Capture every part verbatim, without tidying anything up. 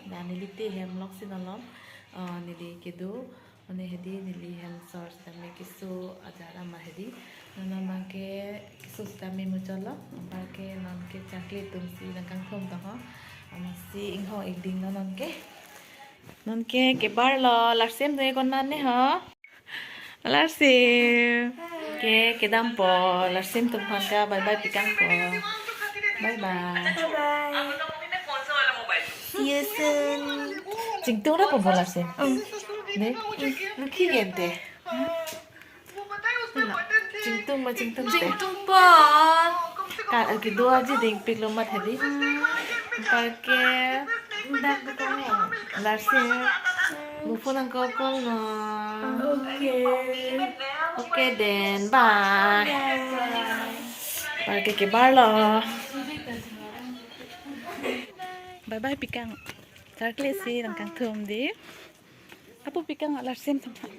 Dak neli te hem lok si nolom, uh, neli kedo, mane hedi neli hem sor sitame keso ajat ama hedi. Non abangke keso sitame muchotlo, abangke nonke chakle atum si nangkangthum to ho. Amatsi inghong ikding non nonke. Nonke kebarlo, Larsem do ko nane ho. Larsem. Ke, kedampo, Larsem atum aphan ke bye bye pikangpo. Bye bye. Bye bye. See you soon. Chingtung ra po bo Larsem. Mm. Ne? Mm. Lukhi gente. Chingtung ma chingtung te. Chingtungpo. Ka, eh, kedo aji dingpiklo mat hedi. Anparke. Dak ko. Larsem. Mo phone nangkokol non. Okay. Okay then. Bye. Bye. Anparke kebarlo. Bye bye pikang. Chakle si nangkangthum di. Apo pikang Larsem atum aphan.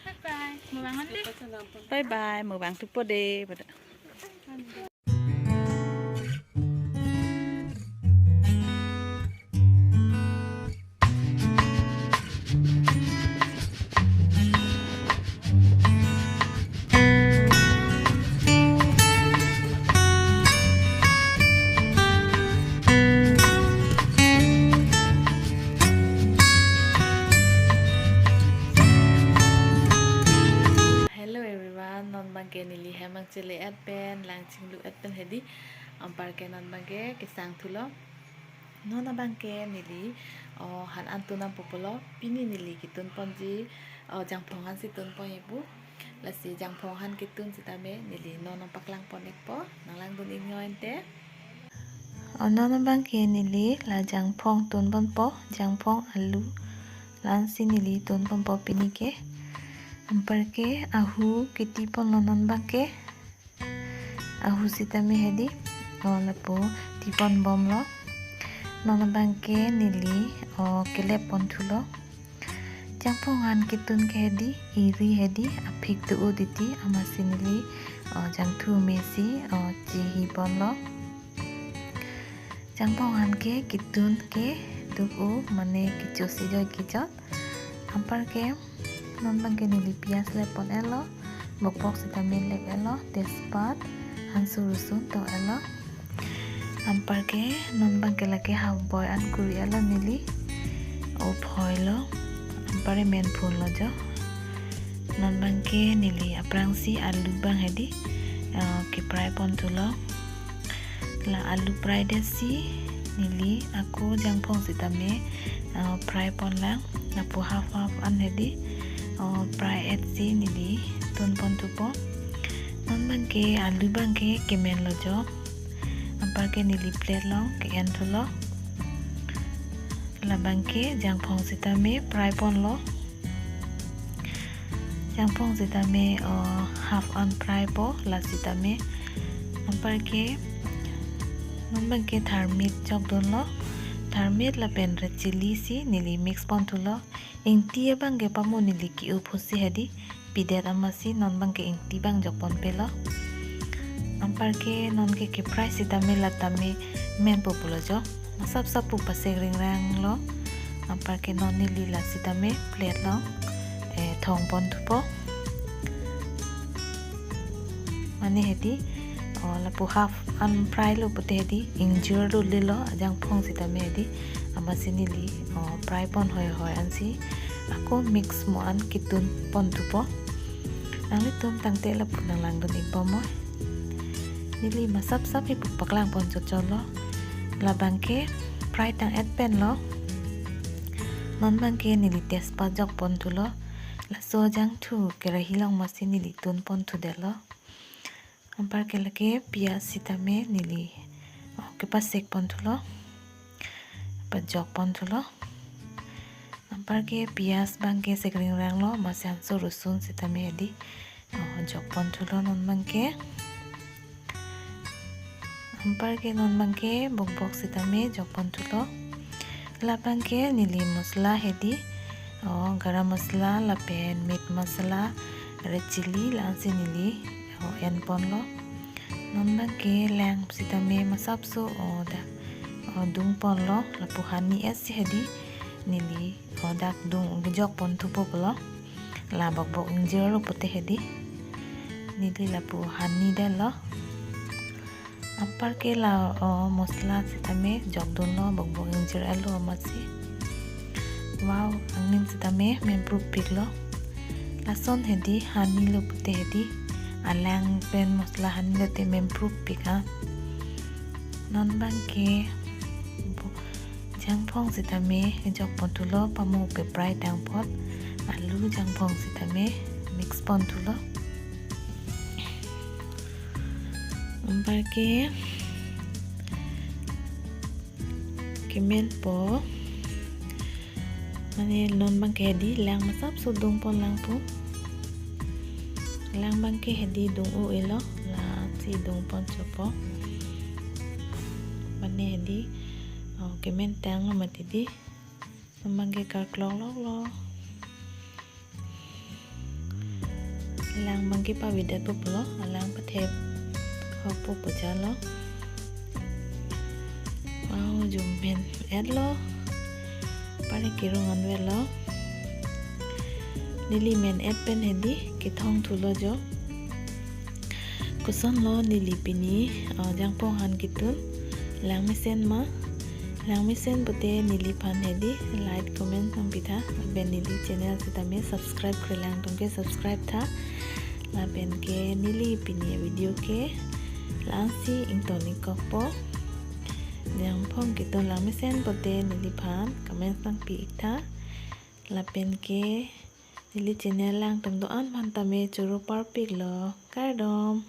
Bye bye. Mo vang ante. Bye bye. Mo vang thupo de. Hello everyone, non abangke neli hem nangchele et pen, lang chinglu et pen hedi, anparke non abangke kesang thulo. Non abangke neli, oh, han an tun nangpo pulo, pini neli ketun ponji, oh, jangphong han si tun pon ibu. Lasi jangphong han ketun sitame neli non nangpaklang pon ikpo, nanglang dun iknon te. Oh, non abangke neli la jangphong tun ponpo, jangphong alu, la-an si neli tun ponpo pini ke. Anparke ahu keti ponlo non abangke. Ahu sitame hedi, oh, lapu ti pon bomlo. Non abangke neli, oh, kelep pon thulo. Jangphong han ketun ke hedi, iri hedi, aphik do-o titi, amatsi neli, oh, jangthu me si, oh, chehi ponlo. Jangphong han ke ketun ke duk-o, mane kecho si joi kejot. Anparke non abangke neli piyaj lep pon etlo, bokbok sitame lep etlo, tejpat, hanso rosun to etlo. Anparke non abangke lake half boil an kuri etlo neli. O phoilo, anpar men phunlo jo. Non abangke neli aphrangsi alu abang hedi, eh, ke-fry pon thulo. La alu fry det si neli ako jangphong sitame, ah, fry pon lang, lapu half half an hedi, ah, fry et si neli tun pon thupo. Non abangke alu abangke kemenlo jo. Anparke neli plate along ke-en thulo. Labangke jangphong sitame fry ponlo. Jangphong sitame, oh, half an fry po, la sitame. Anparke non abangke tharmit jok dunlo. Tharmit lapen red chilli si neli mix pon thulo. Ingti abangke pamo neli ke-o pusi hedi pidet amatsi non abangke ingti abang jok pon pelo. Anparke nonke ke-fry sitame la tame menpo pulo jo. Masap sap pu pasek ringranglo. Anparke non neli la sitame plate along, eh, thong pon thupo. Mane hedi, oh, lapu half an fry lo pute hedi, ingjir dun lelo, jangphong sitame hedi, amatsi neli, oh, fry pon hoi hoi ansi, ako mix mo an ketun pon thupo. Nanglitum tangte lapu nanglang dun ikpo mo. Neli masap sap ipu paklang pon chot chotlo. Labangke fry tang et penlo. Non abangke neli tejpat jok pon thulo. Laso jangthu kerahi along amatsi neli tun pon thudetlo. Anparke lake piyaj sitame neli, oh, kepasek pon thulo. Pajok pon thulo. Anparke piyaj abangke sek ringranglo, amatsi hanso rosun sitame hedi, oh, jok pon thulo non abangke. Anparke non abangke bokbok sitame jok pon thulo. Labangke neli masala hedi, oh, garam masala lapen meat masala, red chilli la-ansi neli, oh, en ponlo. Non abangke lang sitame masap so, oh, dak, o, dungponlo, lapu hani esi hedi, neli, o, dak dung kejokpon thupo pulo. La bokbok ingjir lo pute hedi, neli lapu hani detlo. Anparke la, o, masala sitame jokdunlo, bokbok ingjir-etlo amatsi. Wow, angnim sitame mempruppiklo. Lason hedi hani lo pute hedi, alang pen masala hani lote mempruppik ha. Non bangke bo-, jangphong sitame jokpon thulo, pamu peprai tangpot, alu jangphong sitame mix pon thulo. Anparke kemenpo, mane non bangke hedi lang masapso dungpon lang pu. Lang bangke hedi dung-o-elo, lasi dungpon chopo. Mane hedi, o, kemen tanglo mati di. Non bangke karklok loklo. Lang bangke pavidet pulo, alang pathep hopo pujalo. Wow, jum men-etlo. Pare kerung anvetlo. Neli men-et pen hedi kethong thulo jo. Kosonlo neli pini, o, jangphong han ketun, lang mesen ma? Lang mesen pute neliphan hedi like, comment nangpitha, lapen neli channel sitame subscribe-kre lang atum ke subscribe tha, lapenke neli pini video ke la-ansi ington-ik kokpo. Jangphong ketun lang mesen pute neliphan comment nangpi-ik tha, lapenke neli channel lang atum do-an aphan tame choro parpiklo, kardom.